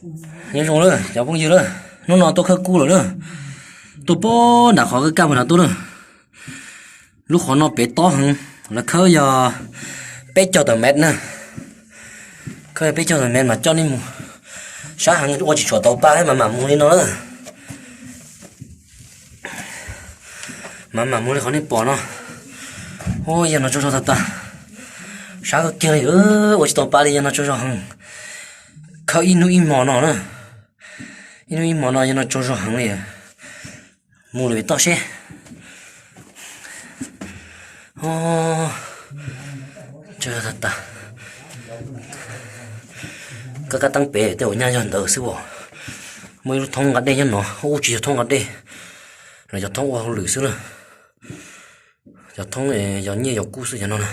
Nyob zoo lawm cov phooj ywg lawm, hnub no tuaj khawb kub lawm lawm. Tuaj pem nram qhov kaj kaj puag nrad tuaj lawm. Lub qhov no pem tob heev, lawv khawb yog peb caug tawm mev na. Khawb yog peb caug tawm mev mas coj nej mus sab heev ua tsis tshua tau pa thiab mas mam mus li no lawm. Mas mam mus li qhov nej pom no. Ua yog no tsaug zog tag tag. Sab kawg kiag li, ua tsis tau pa li, yog no tsaug zog heev. Khawb ib hnub ib hmos no na. Ib hnub ib hmos no yog no tsaug zog heev li. Mus lawm pem toj seb. Tsaug zog tag tag. Kab kab teeb pem tej uas nyaj yog ntawd xwb as. Muaj ib lub thoob nqa dej nyob no, ub tsis yog thoob nqa dej, los cov thoob ua hauj lwm xwb na. Cov thoob yog nyiaj yog kub xwb cov no na.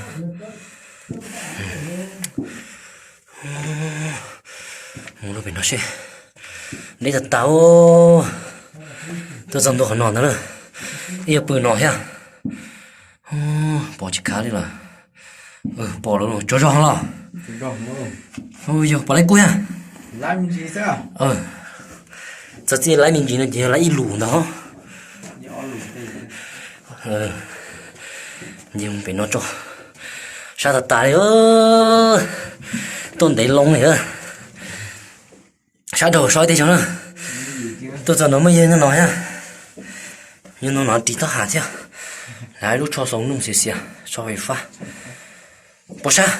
Mus lub pem no seb. Deb tag tag. Tuaj txog ntua qhov no ntag na. Ib yuav pw no thiab. Pom tsis khav li lawm. Pom lawm, tsaug zog los. Yog pom laib kub thiab. Txog txij laib me ntsis no ces yog laib ib lus ntag. Ces pem no tso, sab tas tas li. Tuaj ntev loo li. Sab dhau so ib teg tso na. Tuaj txog no muaj yawg nyob no thiab. Yawg no no ris taub hau thiab. Lawv lub tsho xau nuj xiav xiav, tsho fais fab. Pom sab,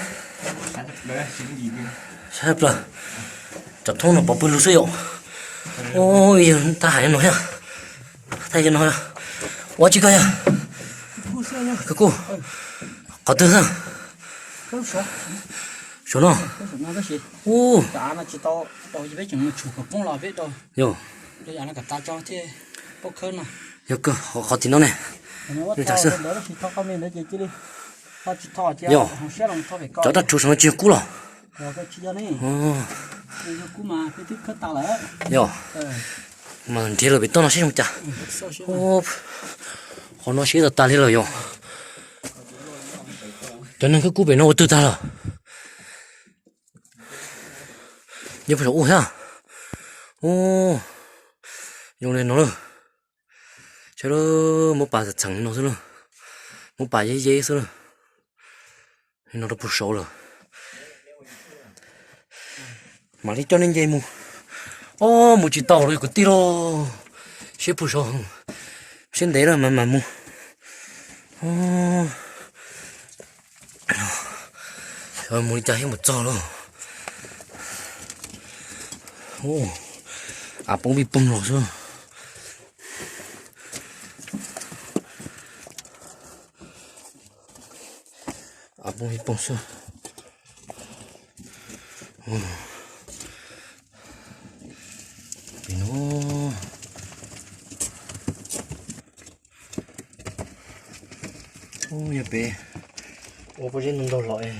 sab plaws. Cov thoob no pov pw lug xwb yom. Ub, yawg tab hais no thiab. Tab yawg no, ua tsi koj yog? Koj kuj qhov twg xwb? Suav no. Ub, yog, yog kawg qhov tim no ne. Yog, cov dab tshuv saum no tsis yog kub los? Yog, mas nrhiav lawm pem toj no seb zoo cas. Qhov no siab tas tas li lawm yom. Cov neeg khawb kub pem no ua twg tag lawm? Nyob puag saum ub thiab. Ub, zoo li no lawm. Saib lawm, muab pas txheem li no xwb lawm. Muab pas yeb yeb xwb lawm. Li no rau puag saud lawm. Mam li coj nej nce mus. Ob, mus tsis tau lawm kwv tij lauj. Siab puag saud, siab ntev lawm mas mam mus. Mus li cas thiaj mus txog lauj? Av poob pij poog los xwb. Av poob pij poog xwb. Pem no, yog pem ua pob zeb ntau ntau los es.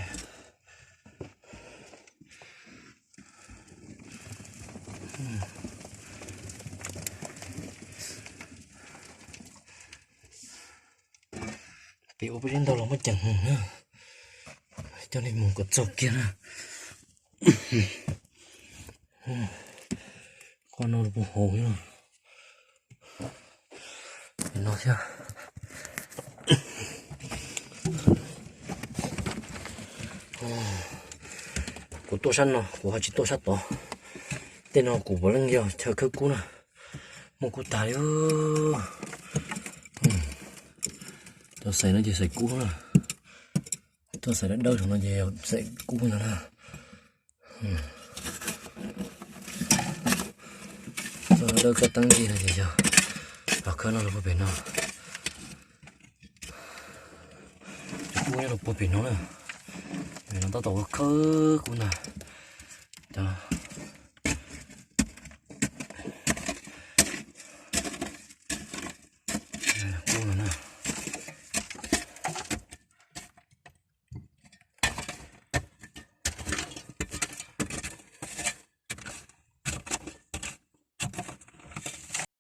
Pem ua pob zeb ntau los muaj ceem heev na. Coj nej mus kom txog kiag na. Qhov no puag hauv no thiab. Kuv tuaj sab no, kuv ho tsis tuaj sab tod. Tej no kuv puav leej yog chaw khawb kub na. Muaj kub tag li. Cov xaim no ces xaim kub na. Cov xaim dawb dawb no ces xaim kub no na. Cov dawb koj teeb li no ces yog los khawb no los puag pem no. Cov kub nyob rau puag pem no na. Pem no tab tom ua khawb kub ntag. Cov